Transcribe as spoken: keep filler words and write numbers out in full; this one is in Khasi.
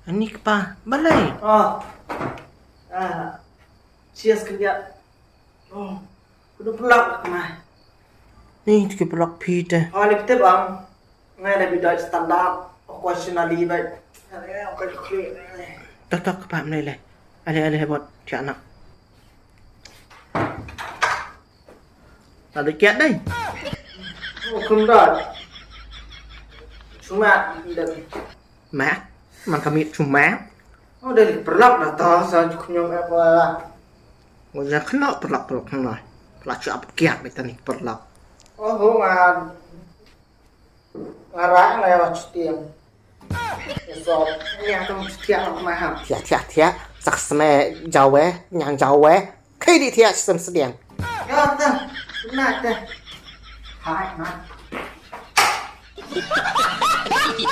Ani kpa, balei? Oh. Ah. Cheers khyndiat. Oh. Kuno pynlok kmai. Ni, ki pynlok phi te. Oh, ni pynte bang. Ngai la bi doi standard. Oh, question ali bai. Ale, oh, ka khli. Tok tok kpa mlei le. Ale, ale, bot, thiah nak. Ada kiat dai. Oh, khum doi. Cuma, dan. Mak, man kami cuma. Oh, dari pynlok dah tah, sa cukup nyom apa lah. Ngau ja kena pynlok pynlok hang lah. Lah siap kiat beta ni pynlok. Oh, ho nga. Ngara nga ya cuti yang. So, ni atau cuti yang mahal. Thiah thiah thiah. Sak seme jawe, nyang jawe. Khi di thiah sem sediang. Ya, dah. Nah, dah. Hai, nah.